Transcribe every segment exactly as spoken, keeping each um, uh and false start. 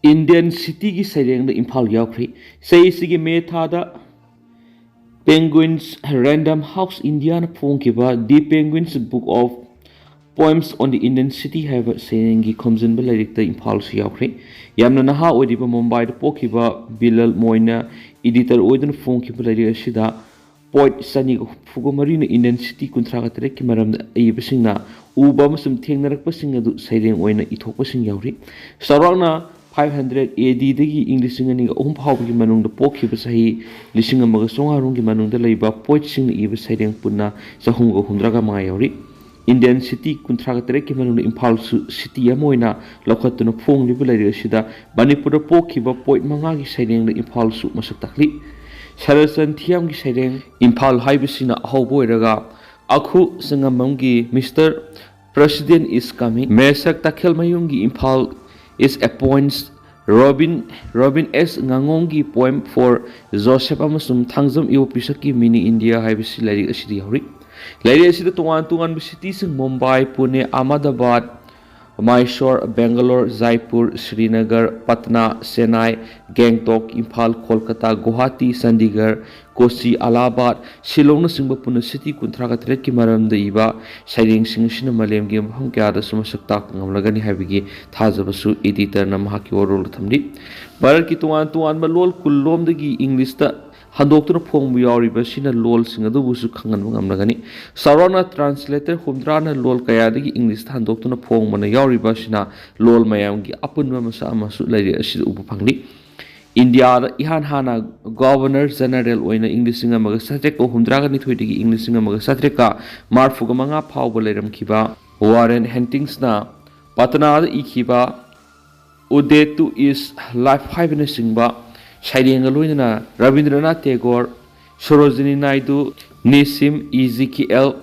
Indian Cityꯒꯤ ꯁꯩꯔꯦꯡꯗ Imphal ꯌꯥꯎꯈ꯭ꯔꯤ꯫ ꯆꯍꯤꯁꯤꯒꯤ ꯃꯦ ꯊꯥꯗ Penguins Random House Indiaꯅ ꯐꯣꯡꯈꯤꯕ The Penguins Book of Poems on the Indian City ꯍꯥꯏꯕ ꯁꯩꯔꯦꯡꯒꯤ ꯈꯣꯝꯖꯤꯟꯕ ꯂꯥꯏꯔꯤꯛꯇ ꯏꯝꯐꯥꯜꯁꯨ ꯌꯥꯎꯈ꯭ꯔꯤ꯫ ꯌꯥꯝꯅ ꯅꯍꯥ ꯑꯣꯏꯔꯤꯕ ꯃꯨꯝꯕꯥꯏꯗ ꯄꯣꯛꯈꯤꯕ ꯕꯤꯂꯜ ꯃꯣꯏꯅ editor ꯑꯣꯏꯗꯨꯅ ꯐꯣꯡꯈꯤꯕ ꯂꯥꯏꯔꯤꯛ ꯑꯁꯤꯗ poet ꯆꯅꯤꯒ ꯍꯨꯝꯐꯨꯒ ꯃꯔꯤꯅ Indian City ꯀꯨꯟꯊ꯭ꯔꯥꯒ ꯇꯔꯦꯠꯀꯤ ꯃꯔꯝꯗ ꯏꯕꯁꯤꯡꯅ ꯎꯕ ꯑꯃꯁꯨꯡ ꯊꯦꯡꯅꯔꯛꯄꯁꯤꯡ ꯑꯗꯨ ꯁꯩꯔꯦꯡ ꯑꯣꯏꯅ ꯏꯊꯣꯛꯄꯁꯤꯡ ꯌꯥꯎꯔꯤ꯫ ꯆꯥꯎꯔꯥꯛꯅ five hundred A Dꯗꯒꯤ ꯏꯪ ꯂꯤꯁꯤꯡ ꯑꯅꯤꯒ ꯑꯍꯨꯝ ꯐꯥꯎꯕꯒꯤ ꯃꯅꯨꯡꯗ ꯄꯣꯛꯈꯤꯕ ꯆꯍꯤ ꯂꯤꯁꯤꯡ ꯑꯃꯒ ꯆꯥꯝꯃꯉꯥ ꯔꯣꯝꯒꯤ ꯃꯅꯨꯡꯗ ꯂꯩꯕ poetꯁꯤꯡꯅ ꯏꯕ ꯁꯩꯔꯦꯡ ꯄꯨꯟꯅ ꯆꯍꯨꯝꯒ ꯍꯨꯝꯗ꯭ꯔꯥꯒ ꯃꯉꯥ ꯌꯥꯎꯔꯤ꯫ Indian City ꯀꯨꯟꯊ꯭ꯔꯥꯒ ꯇꯔꯦꯠꯀꯤ ꯃꯅꯨꯡꯗ ꯏꯝꯐꯥꯜꯁꯨ city ꯑꯃ ꯑꯣꯏꯅ ꯂꯧꯈꯠꯇꯨꯅ ꯐꯣꯡꯂꯤꯕ ꯂꯥꯏꯔꯤꯛ ꯑꯁꯤꯗ ꯃꯅꯤꯄꯨꯔꯗ ꯄꯣꯛꯈꯤꯕ poet ꯃꯉꯥꯒꯤ ꯁꯩꯔꯦꯡꯗ ꯏꯝꯐꯥꯜꯁꯨ ꯃꯁꯛ ꯇꯥꯛꯂꯤ꯫ ꯁꯔꯆꯟ ꯊꯤꯌꯥꯝꯒꯤ ꯁꯩꯔꯦꯡ ꯏꯝꯐꯥꯜ ꯍꯥꯏꯕꯁꯤꯅ ꯑꯍꯧꯕ ꯑꯣꯏꯔꯒ ꯑꯈꯨ ꯁꯪꯉꯝꯕꯝꯒꯤ Mister President is Coming, Mesak ꯇꯈꯦꯜꯃꯌꯨꯝꯒꯤ Imphal is Appoints, Robin Robin S ꯉꯥꯉꯣꯝꯒꯤ Poem for Joseph ꯑꯃꯁꯨꯡ ꯊꯥꯡꯖꯝ ꯏꯕꯣ ꯄꯤꯁꯛꯀꯤ Mini India ꯍꯥꯏꯕꯁꯤ ꯂꯥꯏꯔꯤꯛ ꯑꯁꯤꯗ ꯌꯥꯎꯔꯤ꯫ ꯂꯥꯏꯔꯤꯛ ꯑꯁꯤꯗ ꯇꯣꯉꯥꯟ ꯇꯣꯉꯥꯟꯕ cityꯁꯤꯡ ꯃꯨꯝꯕꯥꯏ, ꯄꯨꯅꯦ, ꯑꯍꯃꯗꯕꯥꯗ, ꯃꯥꯏꯁꯣꯔ, ꯕꯦꯡꯒꯂꯣꯔ, ꯖꯥꯏꯄꯨꯔ, ꯁ꯭ꯔꯤꯅꯒꯔ, ꯄꯠꯅꯥ, ꯆꯦꯟꯅꯥꯏ, ꯒꯦꯡꯇꯣꯛ, ꯏꯝꯐꯥꯜ, ꯀꯣꯜꯀꯇꯥ, ꯒꯨꯋꯥꯍꯥꯇꯤ, ꯆꯥꯟꯗꯤꯒꯔ, ꯀꯣꯆꯤ, ꯑꯂꯥꯍꯥꯕꯥꯗ, ꯁꯤꯂꯣꯡꯅꯆꯤꯡꯕ ꯄꯨꯟꯅ city ꯀꯨꯟꯊ꯭ꯔꯥꯒ ꯇꯔꯦꯠꯀꯤ ꯃꯔꯝꯗ ꯏꯕ ꯁꯩꯔꯦꯡꯁꯤꯡ ꯑꯁꯤꯅ ꯃꯥꯂꯦꯝꯒꯤ ꯃꯐꯝ ꯀꯌꯥꯗꯁꯨ ꯃꯁꯛ ꯇꯥꯛꯄ ꯉꯝꯂꯒꯅꯤ ꯍꯥꯏꯕꯒꯤ ꯊꯥꯖꯕꯁꯨ editorꯅ ꯃꯍꯥꯛꯀꯤ ꯋꯥꯔꯣꯜꯗ ꯊꯝꯂꯤ꯫ ꯚꯥꯔꯠꯀꯤ ꯇꯣꯉꯥꯟ ꯇꯣꯉꯥꯟꯕ ꯂꯣꯜ ꯀꯨꯟ ꯂꯣꯝꯗꯒꯤ ꯏꯪꯂꯤꯁꯇ ꯍꯟꯗꯣꯛꯇꯨꯅ ꯐꯣꯡꯕ ꯌꯥꯎꯔꯤꯕ ꯑꯁꯤꯅ ꯂꯣꯜꯁꯤꯡ ꯑꯗꯨꯕꯨꯁꯨ ꯈꯪꯍꯟꯕ ꯉꯝꯂꯒꯅꯤ꯫ ꯆꯥꯎꯔꯥꯛꯅ translator ꯍꯨꯝꯗ꯭ꯔꯥꯅ ꯂꯣꯜ ꯀꯌꯥꯗꯒꯤ ꯏꯪꯂꯤꯁꯇ ꯍꯟꯗꯣꯛꯇꯨꯅ ꯐꯣꯡꯕꯅ ꯌꯥꯎꯔꯤꯕ ꯑꯁꯤꯅ ꯂꯣꯜ ꯃꯌꯥꯝꯒꯤ ꯑꯄꯨꯟꯕ ꯃꯁꯛ ꯑꯃꯁꯨ ꯂꯥꯏꯔꯤꯛ ꯑꯁꯤꯗ ꯎꯕ ꯐꯪꯂꯤ꯫ ꯏꯟꯗꯤꯌꯥꯗ ꯏꯍꯥꯟ ꯍꯥꯟꯅ Governor General ꯑꯣꯏꯅ ꯏꯪ ꯂꯤꯁꯤꯡ ꯑꯃꯒ ꯆꯥꯇ꯭ꯔꯦꯠꯀ ꯍꯨꯝꯗ꯭ꯔꯥꯒ ꯅꯤꯊꯣꯏꯗꯒꯤ ꯏꯪ ꯂꯤꯁꯤꯡ ꯑꯃꯒ ꯆꯥꯇ꯭ꯔꯦꯠꯀ ꯃꯔꯤꯐꯨꯒ ꯃꯉꯥ ꯐꯥꯎꯕ ꯂꯩꯔꯝꯈꯤꯕ Warren Hastings ꯅ ꯄꯇꯅꯥꯗ ꯏꯈꯤꯕ Ode to East Life ꯍꯥꯏꯕꯅꯆꯤꯡꯕ ꯁꯩꯔꯦꯡꯒ ꯂꯣꯏꯅꯅ ꯔꯕꯤꯟꯗ꯭ꯔꯅꯥꯊ ꯇꯦꯒꯣꯔ, ꯁꯣꯔꯣꯖꯤꯅꯤ ꯅꯥꯏꯗꯨ, ꯅꯤꯁꯤꯝ, ꯏ ꯖꯤ ꯀꯦ ꯑꯦꯜ,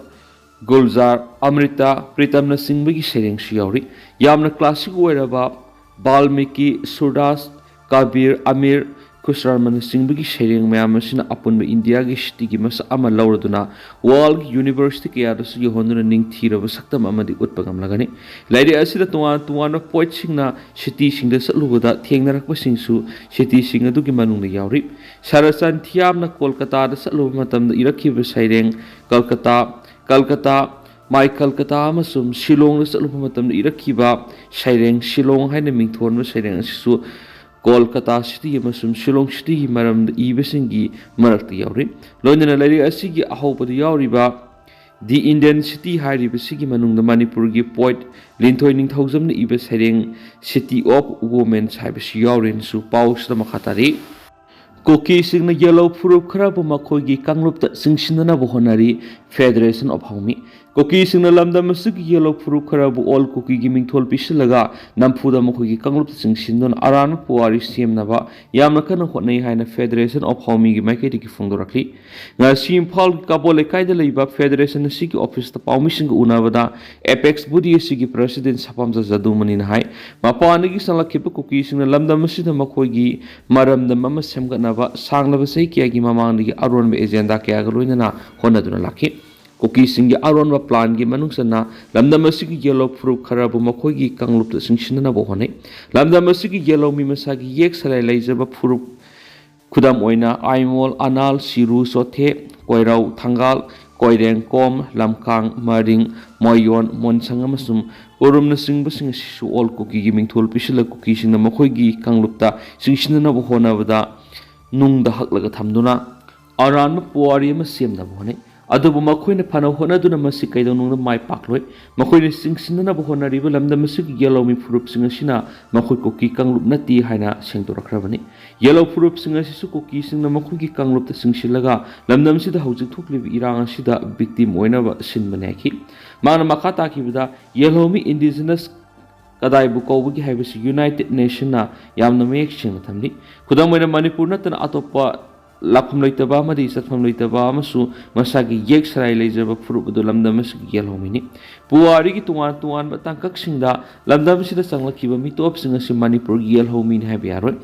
ꯒꯨꯜꯖꯥꯔ, ꯑꯃ꯭ꯔꯤꯇꯥ, ꯄ꯭ꯔꯤꯇꯝꯅꯆꯤꯡꯕꯒꯤ ꯁꯩꯔꯦꯡꯁꯨ ꯌꯥꯎꯔꯤ꯫ ꯌꯥꯝꯅ classic ꯑꯣꯏꯔꯕ ꯕꯥꯜꯃꯤꯀꯤ, ꯁꯨꯔꯗꯥꯁ, ꯀꯕꯤꯔ, ꯑꯃꯤꯔ, ꯀꯨꯁꯔꯃꯅꯆꯤꯡꯕꯒꯤ ꯁꯩꯔꯦꯡ ꯃꯌꯥꯝ ꯑꯁꯤꯅ ꯑꯄꯨꯟꯕ ꯏꯟꯗꯤꯌꯥꯒꯤ ꯁꯤꯇꯤꯒꯤ ꯃꯁꯛ ꯑꯃ ꯂꯧꯔꯗꯨꯅ ꯋꯥꯔꯜꯒꯤ ꯌꯨꯅꯤꯚꯔꯁꯤꯇꯤ ꯀꯌꯥꯗꯁꯨ ꯌꯧꯍꯟꯗꯨꯅ ꯅꯤꯡꯊꯤꯔꯕ ꯁꯛꯇꯝ ꯑꯃꯗꯤ ꯎꯠꯄ ꯉꯝꯂꯒꯅꯤ꯫ ꯂꯥꯏꯔꯤꯛ ꯑꯁꯤꯗ ꯇꯣꯉꯥꯟ ꯇꯣꯉꯥꯟꯕ ꯄꯣꯏꯠꯁꯤꯡꯅ ꯁꯤꯇꯤꯁꯤꯡꯗ ꯆꯠꯂꯨꯕꯗ ꯊꯦꯡꯅꯔꯛꯄꯁꯤꯡꯁꯨ ꯁꯤꯇꯤꯁꯤꯡ ꯑꯗꯨꯒꯤ ꯃꯅꯨꯡꯗ ꯌꯥꯎꯔꯤ꯫ ꯁꯔꯆꯥꯟ ꯊꯤꯌꯥꯝꯅ ꯀꯣꯜꯀꯇꯥꯗ ꯆꯠꯂꯨꯕ ꯃꯇꯝꯗ ꯏꯔꯛꯈꯤꯕ ꯁꯩꯔꯦꯡ ꯀꯜꯀꯇꯥ, ꯀꯜꯀꯇꯥ, ꯃꯥꯏ ꯀꯜꯀꯇꯥ ꯑꯃꯁꯨꯡ ꯁꯤꯂꯣꯡꯗ ꯆꯠꯂꯨꯕ ꯃꯇꯝꯗ ꯏꯔꯛꯈꯤꯕ ꯁꯩꯔꯦꯡ ꯁꯤꯂꯣꯡ ꯍꯥꯏꯅ ꯃꯤꯡꯊꯣꯟꯕ ꯁꯩꯔꯦꯡ ꯑꯁꯤꯁꯨ ꯀꯣꯜꯀꯇꯥ ꯁꯤꯇꯤ ꯑꯃꯁꯨꯡ ꯁꯤꯂꯣꯡ ꯁꯤꯇꯤꯒꯤ ꯃꯔꯝꯗ ꯏꯕꯁꯤꯡꯒꯤ ꯃꯔꯛꯇ ꯌꯥꯎꯔꯤ꯫ ꯂꯣꯏꯅꯅ ꯂꯥꯏꯔꯤꯛ ꯑꯁꯤꯒꯤ ꯑꯍꯧꯕꯗ ꯌꯥꯎꯔꯤꯕ ꯗꯤ ꯏꯟꯗꯤꯌꯟ ꯁꯤꯇꯤ ꯍꯥꯏꯔꯤꯕꯁꯤꯒꯤ ꯃꯅꯨꯡꯗ ꯃꯅꯤꯄꯨꯔꯒꯤ ꯄꯣꯏꯠ ꯂꯤꯟꯊꯣꯏ ꯅꯤꯡꯊꯧꯖꯝꯅ ꯏꯕ ꯁꯩꯔꯦꯡ ꯁꯤꯇꯤ ꯑꯣꯐ ꯋꯨꯃꯦꯟꯁ ꯍꯥꯏꯕꯁꯤ ꯌꯥꯎꯔꯦꯅꯁꯨ ꯄꯥꯎꯁꯤꯗ ꯃꯈꯥ ꯇꯥꯔꯤ꯫ ꯀꯨꯀꯤꯁꯤꯡꯅ ꯌꯦꯜꯍꯧ ꯐꯨꯔꯨꯞ ꯈꯔꯕꯨ ꯃꯈꯣꯏꯒꯤ ꯀꯥꯡꯂꯨꯞꯇ ꯆꯤꯡꯁꯤꯟꯅꯅꯕ ꯍꯣꯠꯅꯔꯤ꯫ Federation of Haomi꯫ ꯀꯨꯀꯤꯁꯤꯡꯅ ꯂꯝꯗꯝ ꯑꯁꯤꯒꯤ ꯌꯦꯜꯍꯧ ꯐꯨꯔꯨꯞ ꯈꯔꯕꯨ ꯑꯣꯜ ꯀꯨꯀꯤꯒꯤ ꯃꯤꯡꯊꯣꯜ ꯄꯤꯁꯤꯜꯂꯒ ꯅꯝꯐꯨꯗ ꯃꯈꯣꯏꯒꯤ ꯀꯥꯡꯂꯨꯞꯇ ꯆꯤꯡꯁꯤꯟꯗꯨꯅ ꯑꯔꯥꯟꯕ ꯄꯨꯋꯥꯔꯤ ꯁꯦꯝꯅꯕ ꯌꯥꯝꯅ ꯀꯟꯅ ꯍꯣꯠꯅꯩ ꯍꯥꯏꯅ Federation of Haomiꯒꯤ ꯃꯥꯏꯀꯩꯗꯒꯤ ꯐꯣꯡꯗꯣꯔꯛꯂꯤ꯫ ꯉꯁꯤ ꯏꯝꯐꯥꯜꯒꯤ ꯀꯥꯕꯣ ꯂꯩꯀꯥꯏꯗ ꯂꯩꯕ Federation ꯑꯁꯤꯒꯤ ꯑꯣꯐꯤꯁꯇ ꯄꯥꯎꯃꯤꯁꯤꯡꯒ ꯎꯅꯕꯗ Apex Body ꯑꯁꯤꯒꯤ ꯄ꯭ꯔꯁꯤꯗꯦꯟ ꯁꯄꯥꯝꯖ ꯖꯗꯨꯃꯅꯤꯅ ꯍꯥꯏ, ꯃꯄꯥꯟꯗꯒꯤ ꯆꯪꯂꯛꯈꯤꯕ ꯀꯨꯀꯤꯁꯤꯡꯅ ꯂꯝꯗꯝ ꯑꯁꯤꯗ ꯃꯈꯣꯏꯒꯤ ꯃꯔꯝꯗꯝ ꯑꯃ ꯁꯦꯝꯒꯠꯅꯕ ꯁꯥꯡꯂꯕ ꯆꯍꯤ ꯀꯌꯥꯒꯤ ꯃꯃꯥꯡꯗꯒꯤ ꯑꯔꯣꯟꯕ ꯑꯦꯖꯦꯟꯗꯥ ꯀꯌꯥꯒ ꯂꯣꯏꯅꯅ ꯍꯣꯠꯅꯗꯨꯅ ꯂꯥꯛꯈꯤ꯫ ꯀꯨꯀꯤꯁꯤꯡꯒꯤ ꯑꯔꯣꯟꯕ ꯄ꯭ꯂꯥꯟꯒꯤ ꯃꯅꯨꯡ ꯆꯟꯅ ꯂꯝꯗꯝ ꯑꯁꯤꯒꯤ ꯌꯦꯜꯍꯧ ꯐꯨꯔꯨꯞ ꯈꯔꯕꯨ ꯃꯈꯣꯏꯒꯤ ꯀꯥꯡꯂꯨꯞꯇ ꯆꯤꯡꯁꯤꯟꯅꯅꯕ ꯍꯣꯠꯅꯩ꯫ ꯂꯝꯗꯝ ꯑꯁꯤꯒꯤ ꯌꯦꯜꯍꯧ ꯃꯤ ꯃꯁꯥꯒꯤ ꯌꯦꯛ ꯁꯂꯥꯏ ꯂꯩꯖꯕ ꯐꯨꯔꯨꯞ, ꯈꯨꯗꯝ ꯑꯣꯏꯅ ꯑꯥꯏꯃꯣꯜ, ꯑꯅꯥꯜ, ꯁꯤꯔꯨ, ꯆꯣꯊꯦ, ꯀꯣꯏꯔꯧ, ꯊꯪꯒꯥꯜ, ꯀꯣꯏꯔꯦꯡ, ꯀꯣꯝ, ꯂꯝꯀꯥꯡ, ꯃꯔꯤꯡ, ꯃꯣꯏꯌꯣꯟ, ꯃꯣꯟꯁꯪ ꯑꯃꯁꯨꯡ ꯎꯔꯨꯝꯅꯆꯤꯡꯕꯁꯤꯡ ꯑꯁꯤꯁꯨ ꯑꯣꯜ ꯀꯨꯀꯤꯒꯤ ꯃꯤꯡꯊꯣꯜ ꯄꯤꯁꯤꯜꯂ ꯀꯨꯀꯤꯁꯤꯡꯅ ꯃꯈꯣꯏꯒꯤ ꯀꯥꯡꯂꯨꯞꯇ ꯆꯤꯡꯁꯤꯟꯅꯅꯕ ꯍꯣꯠꯅꯕꯗ ꯅꯨꯡꯗ ꯍꯛꯂꯒ ꯊꯝꯗꯨꯅ ꯑꯔꯥꯟꯕ ꯄꯨꯋꯥꯔꯤ ꯑꯃ ꯁꯦꯝꯅꯕ ꯍꯣꯠꯅꯩ꯫ ꯑꯗꯨꯕꯨ ꯃꯈꯣꯏꯅ ꯐꯅ ꯍꯣꯠꯅꯗꯨꯅ ꯃꯁꯤ ꯀꯩꯗꯧꯅꯨꯡꯗ ꯃꯥꯏ ꯄꯥꯛꯂꯣꯏ꯫ ꯃꯈꯣꯏꯅ ꯆꯤꯡꯁꯤꯟꯅꯅꯕ ꯍꯣꯠꯅꯔꯤꯕ ꯂꯝꯗꯝ ꯑꯁꯤꯒꯤ ꯌꯦꯜꯍꯧꯃꯤ ꯐꯨꯔꯨꯞꯁꯤꯡ ꯑꯁꯤꯅ ꯃꯈꯣꯏ ꯀꯨꯀꯤ ꯀꯥꯡꯂꯨꯞ ꯅꯠꯇꯦ ꯍꯥꯏꯅ ꯁꯦꯡꯗꯣꯔꯛꯈ꯭ꯔꯕꯅꯤ꯫ ꯌꯦꯜꯍꯧ ꯐꯨꯔꯨꯞꯁꯤꯡ ꯑꯁꯤꯁꯨ ꯀꯨꯀꯤꯁꯤꯡꯅ ꯃꯈꯣꯏꯒꯤ ꯀꯥꯡꯂꯨꯞꯇ ꯆꯤꯡꯁꯤꯜꯂꯒ ꯂꯝꯗꯝꯁꯤꯗ ꯍꯧꯖꯤꯛ ꯊꯣꯛꯂꯤꯕ ꯏꯔꯥꯡ ꯑꯁꯤꯗ victim ꯑꯣꯏꯅꯕ ꯁꯤꯟꯕꯅꯤ ꯍꯥꯏꯈꯤ꯫ ꯃꯥꯅ ꯃꯈꯥ ꯇꯥꯈꯤꯕꯗ, ꯌꯦꯜꯍꯧꯃꯤ indigenous ꯀꯗꯥꯏꯕꯨ ꯀꯧꯕꯒꯦ ꯍꯥꯏꯕꯁꯤ United Nationꯅ ꯌꯥꯝꯅ ꯃꯌꯦꯛ ꯁꯦꯡꯅ ꯊꯝꯂꯤ꯫ ꯈꯨꯗꯝ ꯑꯣꯏꯅ, ꯃꯅꯤꯄꯨꯔ ꯅꯠꯇꯅ ꯑꯇꯣꯞꯄ ꯂꯥꯛꯐꯝ ꯂꯩꯇꯕ ꯑꯃꯗꯤ ꯆꯠꯐꯝ ꯂꯩꯇꯕ ꯑꯃꯁꯨ ꯃꯁꯥꯒꯤ ꯌꯦꯛ ꯁꯂꯥꯏ ꯂꯩꯖꯕ ꯐꯨꯔꯨꯞ ꯑꯗꯨ ꯂꯝꯗꯝ ꯑꯁꯤꯒꯤ ꯌꯦꯜꯍꯧꯃꯤꯅꯤ꯫ ꯄꯨꯋꯥꯔꯤꯒꯤ ꯇꯣꯉꯥꯟ ꯇꯣꯉꯥꯟꯕ ꯇꯥꯡꯀꯛꯁꯤꯡꯗ ꯂꯝꯗꯝ ꯑꯁꯤꯗ ꯆꯪꯂꯛꯈꯤꯕ ꯃꯤꯇꯣꯞꯁꯤꯡ ꯑꯁꯤ ꯃꯅꯤꯄꯨꯔꯒꯤ ꯌꯦꯜꯍꯧꯃꯤꯅꯤ ꯍꯥꯏꯕ ꯌꯥꯔꯣꯏ꯫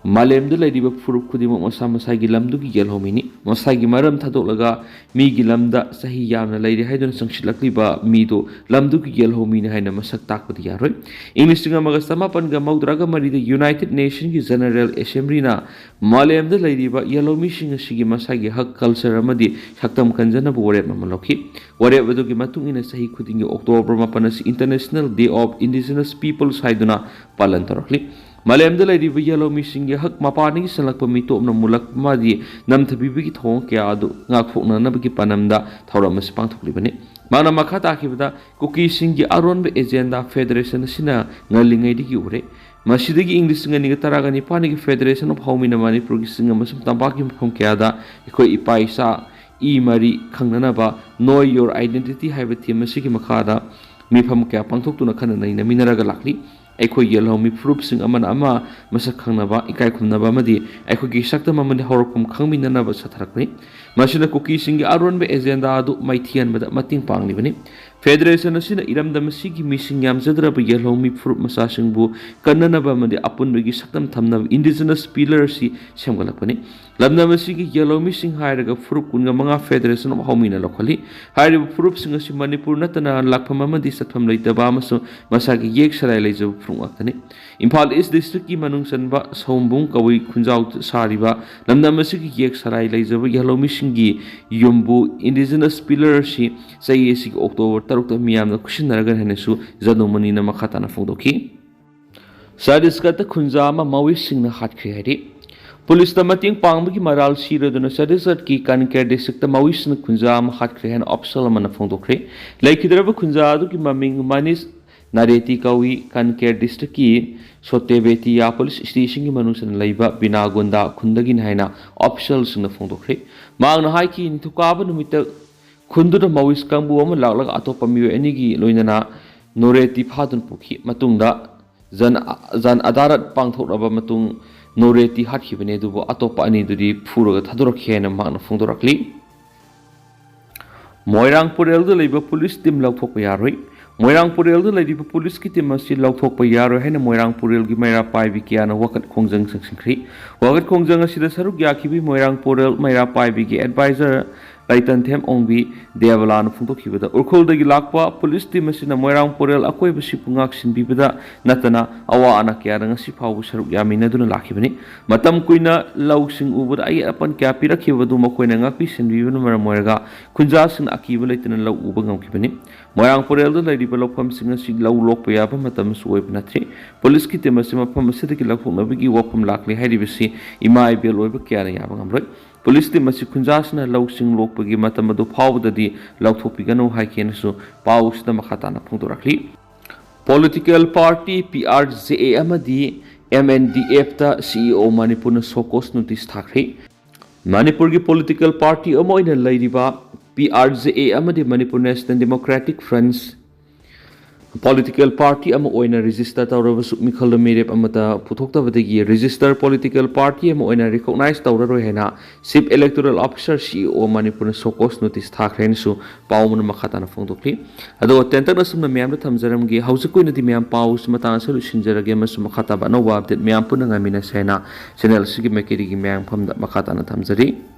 ꯃꯥꯂꯦꯝꯗ ꯂꯩꯔꯤꯕ ꯐꯨꯔꯨꯞ ꯈꯨꯗꯤꯡꯃꯛ ꯃꯁꯥ ꯃꯁꯥꯒꯤ ꯂꯝꯗꯨꯒꯤ ꯌꯦꯜꯍꯧꯃꯤꯅꯤ꯫ ꯃꯁꯥꯒꯤ ꯃꯔꯝ ꯊꯥꯗꯣꯛꯂꯒ ꯃꯤꯒꯤ ꯂꯝꯗ ꯆꯍꯤ ꯌꯥꯝꯅ ꯂꯩꯔꯦ ꯍꯥꯏꯗꯨꯅ ꯆꯪꯁꯤꯜꯂꯛꯂꯤꯕ ꯃꯤꯗꯨ ꯂꯝꯗꯨꯒꯤ ꯌꯦꯜꯍꯧꯃꯤꯅꯤ ꯍꯥꯏꯅ ꯃꯁꯛ ꯇꯥꯛꯄꯗꯤ ꯌꯥꯔꯣꯏ꯫ ꯏꯪ ꯂꯤꯁꯤꯡ ꯑꯃꯒ ꯆꯃꯥꯄꯟꯒ ꯃꯧꯗ꯭ꯔꯥꯒ ꯃꯔꯤꯗ United Nation ꯒꯤ General Assembly ꯅ ꯃꯥꯂꯦꯝꯗ ꯂꯩꯔꯤꯕ ꯌꯦꯜꯍꯧꯃꯤꯁꯤꯡ ꯑꯁꯤꯒꯤ ꯃꯁꯥꯒꯤ ꯍꯛ, culture ꯑꯃꯗꯤ ꯁꯛꯇꯝ ꯀꯟꯖꯅꯕ ꯋꯥꯔꯦꯞ ꯑꯃ ꯂꯧꯈꯤ꯫ ꯋꯥꯔꯦꯞ ꯑꯗꯨꯒꯤ ꯃꯇꯨꯡ ꯏꯟꯅ ꯆꯍꯤ ꯈꯨꯗꯤꯡꯒꯤ October ꯃꯥꯄꯟ ꯑꯁꯤ International Day of Indigenous Peoples ꯍꯥꯏꯗꯨꯅ ꯄꯥꯂꯟ ꯇꯧꯔꯛꯂꯤ꯫ ꯃꯥꯂꯦꯝꯗ ꯂꯩꯔꯤꯕ ꯌꯦꯜꯍꯧꯃꯤꯁꯤꯡꯒꯤ ꯍꯛ ꯃꯄꯥꯟꯗꯒꯤ ꯆꯪꯂꯛꯄ ꯃꯤꯇꯣꯞꯅ ꯃꯨꯜꯂꯛꯄ ꯑꯃꯗꯤ ꯅꯝꯊꯕꯤꯕꯒꯤ ꯊꯧꯑꯣꯡ ꯀꯌꯥ ꯑꯗꯨ ꯉꯥꯛꯊꯣꯛꯅꯅꯕꯒꯤ ꯄꯥꯟꯗꯝꯗ ꯊꯧꯔꯝ ꯑꯁꯤ ꯄꯥꯡꯊꯣꯛꯂꯤꯕꯅꯤ꯫ ꯃꯍꯥꯛꯅ ꯃꯈꯥ ꯇꯥꯈꯤꯕꯗ, ꯀꯨꯀꯤꯁꯤꯡꯒꯤ ꯑꯔꯣꯟꯕ agenda Federation ꯑꯁꯤꯅ ꯉꯜꯂꯤꯉꯩꯗꯒꯤ ꯎꯔꯦ꯫ ꯃꯁꯤꯗꯒꯤ ꯏꯪ ꯂꯤꯁꯤꯡ ꯑꯅꯤꯒ ꯇꯔꯥꯒ ꯅꯤꯄꯥꯟꯒꯤ Federation of ꯍꯧꯃꯤꯅ ꯃꯅꯤꯄꯨꯔꯒꯤ ꯆꯤꯡ ꯑꯃꯁꯨꯡ ꯇꯝꯄꯥꯛꯀꯤ ꯃꯐꯝ ꯀꯌꯥꯗ ꯑꯩꯈꯣꯏ ꯏꯄꯥ ꯏꯆꯥ, ꯏ ꯃꯔꯤ ꯈꯪꯅꯅꯕ Know Your Identity ꯍꯥꯏꯕ theme ꯑꯁꯤꯒꯤ ꯃꯈꯥꯗ ꯃꯤꯐꯝ ꯀꯌꯥ ꯄꯥꯡꯊꯣꯛꯇꯨꯅ ꯈꯟꯅ ꯅꯩꯅꯃꯤꯟꯅꯔꯒ ꯂꯥꯛꯂꯤ꯫ ꯑꯩꯈꯣꯏ ꯌꯦꯜꯍꯧꯃꯤ ꯐꯨꯔꯨꯞꯁꯤꯡ ꯑꯃꯅ ꯑꯃ ꯃꯁꯛ ꯈꯪꯅꯕ, ꯏꯀꯥꯏ ꯈꯨꯝꯅꯕ ꯑꯃꯗꯤ ꯑꯩꯈꯣꯏꯒꯤ ꯁꯛꯇꯝ ꯑꯃꯗꯤ ꯍꯧꯔꯛꯐꯝ ꯈꯪꯃꯤꯟꯅꯅꯕ ꯆꯠꯊꯔꯛꯄꯅꯤ꯫ ꯃꯁꯤꯅ ꯀꯨꯀꯤꯁꯤꯡꯒꯤ ꯑꯔꯣꯟꯕ agenda ꯑꯗꯨ ꯃꯥꯏꯊꯤꯍꯟꯕꯗ ꯃꯇꯦꯡ ꯄꯥꯡꯂꯤꯕꯅꯤ꯫ Federation ꯑꯁꯤꯅ ꯏꯔꯝꯗꯝ ꯑꯁꯤꯒꯤ ꯃꯤꯁꯤꯡ ꯌꯥꯝꯖꯗ꯭ꯔꯕ ꯌꯦꯜꯍꯧꯃꯤ ꯐꯨꯔꯨꯞ ꯃꯆꯥꯁꯤꯡꯕꯨ ꯀꯟꯅꯅꯕ ꯑꯃꯗꯤ ꯑꯄꯨꯟꯕꯒꯤ ꯁꯛꯇꯝ ꯊꯝꯅꯕ Indigenous Pillar ꯑꯁꯤ ꯁꯦꯝꯒꯠꯂꯛꯄꯅꯤ꯫ ꯂꯝꯗꯝ ꯑꯁꯤꯒꯤ ꯌꯦꯜꯍꯧꯃꯤꯁꯤꯡ ꯍꯥꯏꯔꯒ ꯐꯨꯔꯨꯞ ꯀꯨꯟꯒ ꯃꯉꯥ Federation of ꯍꯧꯃꯤꯅ ꯂꯧꯈꯠꯂꯤ꯫ ꯍꯥꯏꯔꯤꯕ ꯐꯨꯔꯨꯞꯁꯤꯡ ꯑꯁꯤ ꯃꯅꯤꯄꯨꯔ ꯅꯠꯇꯅ ꯂꯥꯛꯐꯝ ꯑꯃꯗꯤ ꯆꯠꯐꯝ ꯂꯩꯇꯕ ꯑꯃꯁꯨꯡ ꯃꯁꯥꯒꯤ ꯌꯦꯛ ꯁꯂꯥꯏ ꯂꯩꯖꯕ ꯐꯨꯔꯨꯞ ꯉꯥꯛꯇꯅꯤ꯫ ꯏꯝꯐꯥꯜ East District ꯀꯤ ꯃꯅꯨꯡ ꯆꯟꯕ ꯁꯑꯣꯝꯕꯨꯡ ꯀꯕꯨꯏ ꯈꯨꯟꯖꯥꯎ ꯁꯥꯔꯤꯕ ꯂꯝꯗꯝ ꯑꯁꯤꯒꯤ ꯌꯦꯛ ꯁꯂꯥꯏ ꯂꯩꯖꯕ ꯌꯦꯜꯍꯧꯃꯤꯁꯤꯡꯒꯤ ꯌꯨꯝꯕꯨ Indigenous Pillar ꯑꯁꯤ ꯆꯍꯤ ꯑꯁꯤꯒꯤ October ꯇꯔꯨꯛꯇ ꯃꯤꯌꯥꯝꯅ ꯈꯨꯠꯁꯤꯟꯅꯔꯒꯅꯤ ꯍꯥꯏꯅꯁꯨ ꯖꯥꯗꯨꯃꯅꯤꯅ ꯃꯈꯥ ꯇꯥꯅ ꯐꯣꯡꯗꯣꯛꯈꯤ꯫ ꯆꯇꯤꯁꯒꯔꯗ ꯈꯨꯟꯖꯥ ꯑꯃ ꯃꯥꯑꯣꯏꯁꯤꯡꯅ ꯍꯥꯠꯈ꯭ꯔꯦ ꯍꯥꯏꯔꯤ꯫ ꯄꯨꯂꯤꯁꯇ ꯃꯇꯦꯡ ꯄꯥꯡꯕꯒꯤ ꯃꯔꯥꯜ ꯁꯤꯔꯗꯨꯅ ꯆꯇꯤꯁꯒꯔꯗꯀꯤ ꯀꯟꯀꯦꯔ district ꯇ ꯃꯥꯑꯣꯏꯁꯤꯡꯅ ꯈꯨꯟꯖꯥ ꯑꯃ ꯍꯥꯠꯈ꯭ꯔꯦ ꯍꯥꯏꯅ official ꯑꯃꯅ ꯐꯣꯡꯗꯣꯛꯈ꯭ꯔꯦ꯫ ꯂꯩꯈꯤꯗ꯭ꯔꯕ ꯈꯨꯟꯖꯥ ꯑꯗꯨꯒꯤ ꯃꯃꯤꯡ ꯃꯅꯤꯁ ꯅꯥꯔꯦꯇꯤ ꯀꯧꯏ꯫ ꯀꯟꯀꯦꯔ district ꯀꯤ ꯁꯣꯇꯦꯕꯦꯇꯤꯌꯥ police station ꯒꯤ ꯃꯅꯨꯡ ꯆꯟꯅ ꯂꯩꯕ ꯕꯤꯅꯥꯒꯣꯟꯗꯥ ꯈꯨꯟꯗꯒꯤꯅꯤ ꯍꯥꯏꯅ official ꯁꯤꯡꯅ ꯐꯣꯡꯗꯣꯛꯈ꯭ꯔꯦ꯫ ꯃꯍꯥꯛꯅ ꯍꯥꯏꯈꯤ, ꯅꯤꯡꯊꯧꯀꯥꯕ ꯅꯨꯃꯤꯠꯇ ꯈꯨꯟꯗꯨꯗ ꯃꯥꯑꯣꯏꯁ ꯀꯥꯡꯕꯨ ꯑꯃ ꯂꯥꯛꯂꯒ ꯑꯇꯣꯞꯄ ꯃꯤꯑꯣꯏ ꯑꯅꯤꯒꯤ ꯂꯣꯏꯅꯅ ꯅꯣꯔꯦꯇꯤ ꯐꯥꯗꯨꯅ ꯄꯨꯈꯤ꯫ ꯃꯇꯨꯡꯗ ꯖꯟ, ꯖꯟ ꯑꯗꯥꯂꯠ ꯄꯥꯡꯊꯣꯛꯂꯕ ꯃꯇꯨꯡ ꯅꯣꯔꯦꯇꯤ ꯍꯥꯠꯈꯤꯕꯅꯤ, ꯑꯗꯨꯕꯨ ꯑꯇꯣꯞꯄ ꯑꯅꯤꯗꯨꯗꯤ ꯐꯨꯔꯒ ꯊꯥꯗꯣꯔꯛꯈꯤ ꯍꯥꯏꯅ ꯃꯍꯥꯛꯅ ꯐꯣꯡꯗꯣꯔꯛꯂꯤ꯫ ꯃꯣꯏꯔꯥꯡ ꯄꯨꯔꯦꯜꯗ ꯂꯩꯕ police team ꯂꯧꯊꯣꯛꯄ ꯌꯥꯔꯣꯏ꯫ ꯃꯣꯏꯔꯥꯡ ꯄꯨꯔꯦꯜꯗ ꯂꯩꯔꯤꯕ ꯄꯨꯂꯤꯁꯀꯤ ꯇꯤꯝ ꯑꯁꯤ ꯂꯧꯊꯣꯛꯄ ꯌꯥꯔꯣꯏ ꯍꯥꯏꯅ ꯃꯣꯏꯔꯥꯡ ꯄꯨꯔꯦꯜꯒꯤ ꯃꯩꯔꯥ ꯄꯥꯏꯕꯤ ꯀꯌꯥꯅ ꯋꯥꯀꯠ ꯈꯣꯡꯖꯪ ꯆꯪꯁꯤꯟꯈ꯭ꯔꯤ꯫ ꯋꯥꯀꯠ ꯈꯣꯡꯖꯪ ꯑꯁꯤꯗ ꯁꯔꯨꯛ ꯌꯥꯈꯤꯕꯤ ꯃꯣꯏꯔꯥꯡ ꯄꯨꯔꯦꯜ ꯃꯩꯔꯥ ꯄꯥꯏꯕꯤꯒꯤ ꯑꯦꯗꯚꯥꯏꯖꯔ ꯂꯩꯇꯟꯊꯦꯝ ꯑꯣꯡꯕꯤ ꯗꯦꯕꯂꯥꯅ ꯐꯣꯡꯗꯣꯛꯈꯤꯕꯗ, ꯎꯈ꯭ꯔꯨꯜꯗꯒꯤ ꯂꯥꯛꯄ ꯄꯨꯂꯤꯁ ꯇꯤꯝ ꯑꯁꯤꯅ ꯃꯣꯏꯔꯥꯡ ꯄꯨꯔꯦꯜ ꯑꯀꯣꯏꯕꯁꯤꯕꯨ ꯉꯥꯛꯁꯤꯟꯕꯤꯕꯗ ꯅꯠꯇꯅ ꯑꯋꯥ ꯑꯅꯥ ꯀꯌꯥꯗ ꯉꯁꯤ ꯐꯥꯎꯕ ꯁꯔꯨꯛ ꯌꯥꯃꯤꯟꯅꯗꯨꯅ ꯂꯥꯛꯈꯤꯕꯅꯤ꯫ ꯃꯇꯝ ꯀꯨꯏꯅ ꯂꯧꯁꯤꯡ ꯎꯕꯗ ꯑꯌꯦꯠ ꯑꯄꯟ ꯀꯌꯥ ꯄꯤꯔꯛꯈꯤꯕ ꯑꯗꯨ ꯃꯈꯣꯏꯅ ꯉꯥꯛꯄꯤ ꯁꯦꯟꯕꯤꯕꯅ ꯃꯔꯝ ꯑꯣꯏꯔꯒ ꯈꯨꯟꯖꯥꯁꯤꯡꯅ ꯑꯀꯤꯕ ꯂꯩꯇꯅ ꯂꯧ ꯎꯕ ꯉꯝꯈꯤꯕꯅꯤ꯫ ꯃꯣꯏꯔꯥꯡ ꯄꯨꯔꯦꯜꯗ ꯂꯩꯔꯤꯕ ꯂꯧꯐꯝꯁꯤꯡ ꯑꯁꯤ ꯂꯧ ꯂꯣꯛꯄ ꯌꯥꯕ ꯃꯇꯝꯁꯨ ꯑꯣꯏꯕ ꯅꯠꯇ꯭ꯔꯤ꯫ ꯄꯨꯂꯤꯁꯀꯤ ꯇꯤꯝ ꯑꯁꯤ ꯃꯐꯝ ꯑꯁꯤꯗꯒꯤ ꯂꯧꯊꯣꯛꯅꯕꯒꯤ ꯋꯥꯐꯝ ꯂꯥꯛꯂꯤ ꯍꯥꯏꯔꯤꯕꯁꯤ ꯏꯃꯥ ꯏꯕꯦꯜ ꯑꯣꯏꯕ ꯀꯌꯥꯅ ꯌꯥꯕ ꯉꯝꯂꯣꯏ꯫ ꯄꯨꯂꯤꯁ ꯇꯤꯝ ꯑꯁꯤ ꯈꯨꯟꯖꯥꯁꯤꯅ ꯂꯧꯁꯤꯡ ꯂꯣꯛꯄꯒꯤ ꯃꯇꯝ ꯑꯗꯨ ꯐꯥꯎꯕꯗꯗꯤ ꯂꯧꯊꯣꯛꯄꯤꯒꯅꯨ ꯍꯥꯏꯈꯤ ꯍꯥꯏꯅꯁꯨ ꯄꯥꯎ ꯑꯁꯤꯗ ꯃꯈꯥ ꯇꯥꯅ ꯐꯣꯡꯗꯣꯔꯛꯂꯤ꯫ Political party P R J A ꯑꯃꯗꯤ ꯑꯦꯝ ꯑꯦꯟ ꯗꯤ ꯑꯦꯐꯇ ꯁꯤ ꯏ ꯑꯣ ꯃꯅꯤꯄꯨꯔꯅ ꯁꯣꯀꯣꯁ ꯅꯣꯇꯤꯁ ꯊꯥꯈ꯭ꯔꯦ꯫ ꯃꯅꯤꯄꯨꯔꯒꯤ ꯄꯣꯂꯤꯇꯤꯀꯦꯜ ꯄꯥꯔꯇꯤ ꯑꯃ ꯑꯣꯏꯅ ꯂꯩꯔꯤꯕ ꯄꯤ ꯑꯥꯔ ꯖꯦ ꯑꯦ ꯑꯃꯗꯤ Manipur national democratic front political party ꯑꯃ ꯑꯣꯏꯅ ꯔꯦꯖꯤꯁꯇꯔ ꯇꯧꯔꯕꯁꯨ ꯃꯤꯈꯜꯗ ꯃꯤꯔꯦꯞ ꯑꯃꯠꯇ ꯄꯨꯊꯣꯛꯇꯕꯗꯒꯤ ꯔꯦꯖꯤꯁꯇꯔ ꯄꯣꯂꯤꯇꯤꯀꯦꯜ ꯄꯥꯔꯇꯤ ꯑꯃ ꯑꯣꯏꯅ ꯔꯤꯀꯣꯛꯅꯥꯏꯖ ꯇꯧꯔꯔꯣꯏ ꯍꯥꯏꯅ ꯆꯤꯐ ꯏꯂꯦꯛꯇꯣꯔꯦꯜ ꯑꯣꯐꯤꯁꯥꯔ ꯁꯤ ꯏ ꯑꯣ ꯃꯅꯤꯄꯨꯔꯅ ꯁꯣꯀꯣꯁ ꯅꯣꯇꯤꯁ ꯊꯥꯈ꯭ꯔꯦ ꯍꯥꯏꯅꯁꯨ ꯄꯥꯎ ꯑꯃꯅ ꯃꯈꯥ ꯇꯥꯅ ꯐꯣꯡꯗꯣꯛꯂꯤ꯫ ꯑꯗꯣ ꯇꯦꯟꯇꯛꯅ ꯑꯁꯨꯝꯅ ꯃꯌꯥꯝꯗ ꯊꯝꯖꯔꯝꯒꯦ꯫ ꯍꯧꯖꯤꯛꯀꯤ ꯑꯣꯏꯅꯗꯤ ꯃꯌꯥꯝ ꯄꯥꯎꯁꯤ ꯃꯇꯥꯡ ꯑꯁꯤꯗ ꯂꯣꯏꯁꯤꯟꯖꯔꯒꯦ ꯑꯃꯁꯨꯡ ꯃꯈꯥ ꯇꯥꯕ ꯑꯅꯧꯕ ꯑꯞꯗꯦꯠ ꯃꯌꯥꯝ ꯄꯨꯟꯅ ꯉꯥꯏꯃꯤꯟꯅꯁꯦ ꯍꯥꯏꯅ ꯆꯦꯅꯦꯜ ꯑꯁꯤꯒꯤ ꯃꯥꯏꯀꯩꯗꯒꯤ ꯃꯌꯥꯝ ꯃꯐꯝꯗ ꯃꯈꯥ ꯇꯥꯅ ꯊꯝꯖꯔꯤ꯫